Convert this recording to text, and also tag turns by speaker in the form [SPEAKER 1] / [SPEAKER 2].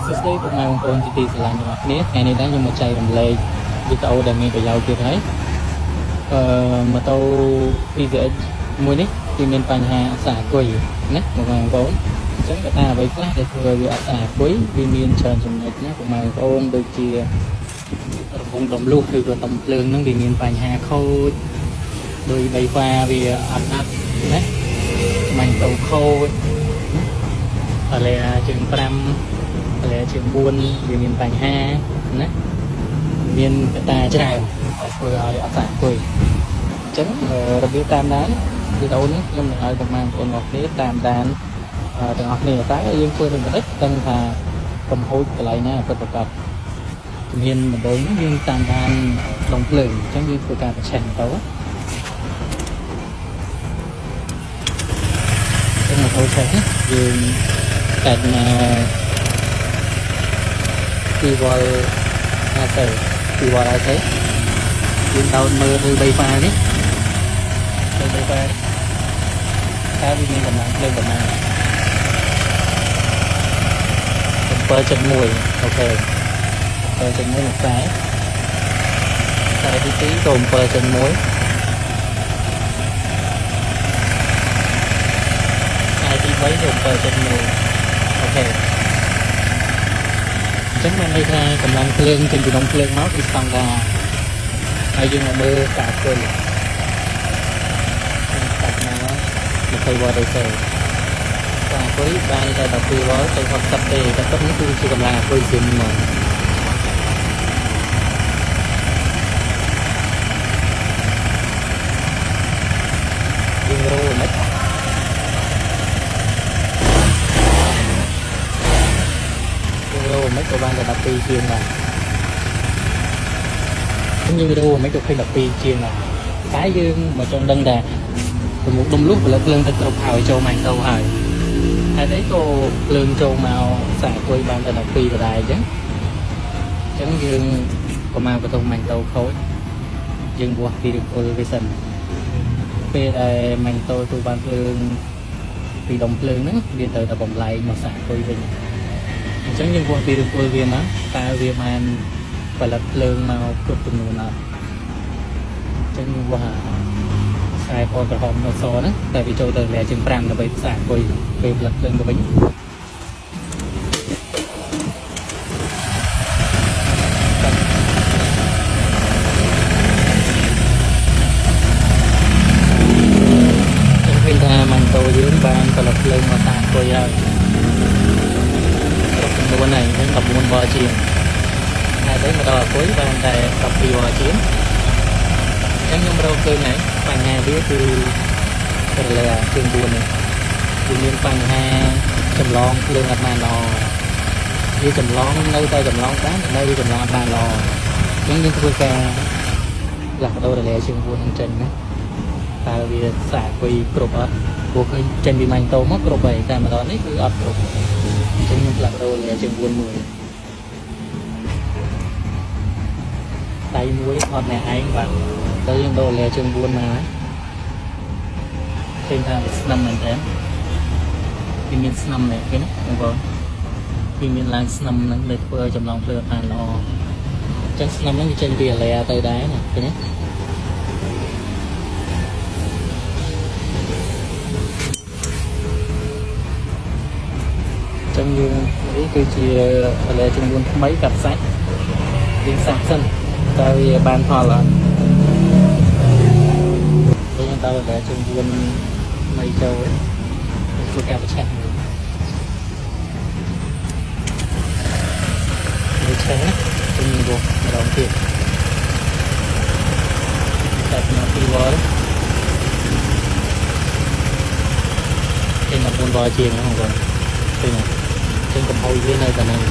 [SPEAKER 1] សួស្តីពុកម៉ែបងប្អូនជាទីស្រឡាញ់ទាំងអស់គ្នាថ្ងៃនេះដែរខ្ញុំមកចែករំលែកវីដេអូដែលមានប្រយោជន៍ទៀតហើយម៉ូតូ PCX មួយនេះគឺមានបញ្ហាសាអគុយណាពុកម៉ែបងប្អូនអញ្ចឹងកត្តាអ្វីខ្លះដែលធ្វើឲ្យវាអត់សាអគុយវាមានច្រើនចំណុចណាពុកម៉ែបងប្អូនដូចជារង្វង់ដុំលុះឬក៏ដុំភ្លើងហ្នឹងវាមានបញ្ហាខូចដោយបីហ្វាវាអត់ដាប់ណាម៉ាញ់តូខូចណាលាជើង5លាជើង4វាមានបញ្ហាណាមានកត្តាច្រើនដែលធ្វើឲ្យអត់សាអង្គុយអញ្ចឹងរបៀបតាមដានវីដេអូនេះខ្ញុំនឹងឲ្យពុកម៉ែបងប្អូនអរគ្នាតាមដានទាំងអស់គ្នាតែយើងធ្វើដូចម្ដេចដឹងថាកំហូចកន្លែងណាពិតប្រាកដជំហានដំបូងនេះយើងតាមដានដុំភ្លើងអញ្ចឹងយើងធ្វើការប្រឆេះទៅអញ្ចឹងមកចូលឆេះនេះយើងកាច់មក2វ៉ុល50 2វ៉ុល50យើងដោតមើលទៅ3ហ្វានេះទៅ3ហ្វានេះតើវាមានកម្លាំងភ្លើងប្រមាណ7.1អូខេ7.1មួយខ្សែខ្សែទី2ក៏7.1ខ្សែទី3ក៏7.1អូខេអញ្ចឹងបានន័យថាកម្លាំងភ្លើងចេញពីដុំភ្លើងមកគឺស្តង់ដារហើយយើងមកមើលការគុយកាច់មក20វ៉ាត់ AC ការគុយបានតែ12វ៉ុលទៅ60ទេតែពិតនេះគឺជាកម្លាំងអាគុយស៊ីមមកយើងរោមិនយើងរោមិនក៏បានតែ12ជាងដែរយើងរោមិនក៏ឃើញ12ជាងដែរតែយើងមកចង់ដឹងថាប្រមុខដុំលុះផលិតភ្លើងទៅគ្រប់ហើយចូលម៉ាញ់ទៅហើយហេតុអីក៏ភ្លើងចូលមកសាគុយបានតែ12ដដែលអញ្ចឹងអញ្ចឹងយើងប្រមាណបន្ទោម៉ាញ់ទៅខូចយើងវាស់ពីឫគល់វាសិនពេលដែលម៉ាញ់ទៅទូបានភ្លើងពីដុំភ្លើងហ្នឹងវាត្រូវតែបំលែងមកសាគុយវិញអញ្ចឹងយើងវាស់ពីឫគល់វាមកតើវាបានផលិតភ្លើងមកគ្រប់ចំនួនអត់អញ្ចឹងយើងវាស់ខ្សែពណ៌ក្រហមនៅសហ្នឹងតែវាចូលទៅលាជាង5ដើម្បីផ្សាគុយពេលផលិតភ្លើងទៅវិញចឹងឃើញថាម៉ាញ់តូយើងបានផលិតភ្លើងមកសាគុយហើយគ្រប់ចំនួនហើយអញ្ចឹង14វ៉ាជាងហើយទៅមកដល់អាគុយបានតែ12វ៉ាជាងអញ្ចឹងខ្ញុំរកឃើញហើយបញ្ហាវាគឺរលែជើង4នេះវាមានបញ្ហាចម្លងភ្លើងអត់បានល្អវាចម្លងនៅតែចម្លងបានតែវាចម្លងអត់បានល្អអញ្ចឹងយើងធ្វើការផ្លាស់ប្ដូររលែជើង4នឹងចេញណាតើវាសាគុយគ្រប់អត់ព្រោះឃើញចេញពីម៉ាញ់តូមកគ្រប់ហើយតែម្ដងនេះគឺអត់គ្រប់អញ្ចឹងខ្ញុំផ្លាស់ប្ដូររលែជើង4មួយដៃមួយថតអ្នកឯងបាទទៅយើងដូររលែជើង4មកហើយឃើញថាវាស្នឹមមែនតើវាមានស្នឹមនេះឃើញណាបងប្អូនវាមានឡើងស្នឹមហ្នឹងដែលធ្វើឲ្យចម្លងភ្លើងបានល្អអញ្ចឹងស្នឹមហ្នឹងវាចេញពីអាឡែទៅដែរណាឃើញទេអញ្ចឹងយើងនេះគឺជាអាឡែចំនួនថ្មីកាត់សាច់យើងសាក់សិនតើវាបានផលអត់យើងដល់អាឡែចំនួនថ្មីចូលធ្វើការប្រឆាំងមួយឆេះណាជំនួសម្ដងទៀតតែមក2វ៉ុលចេញ14វ៉ុលជាងហ្នឹងបងប្អូនឃើញទេចឹងកំហុសវានៅតែហ្នឹង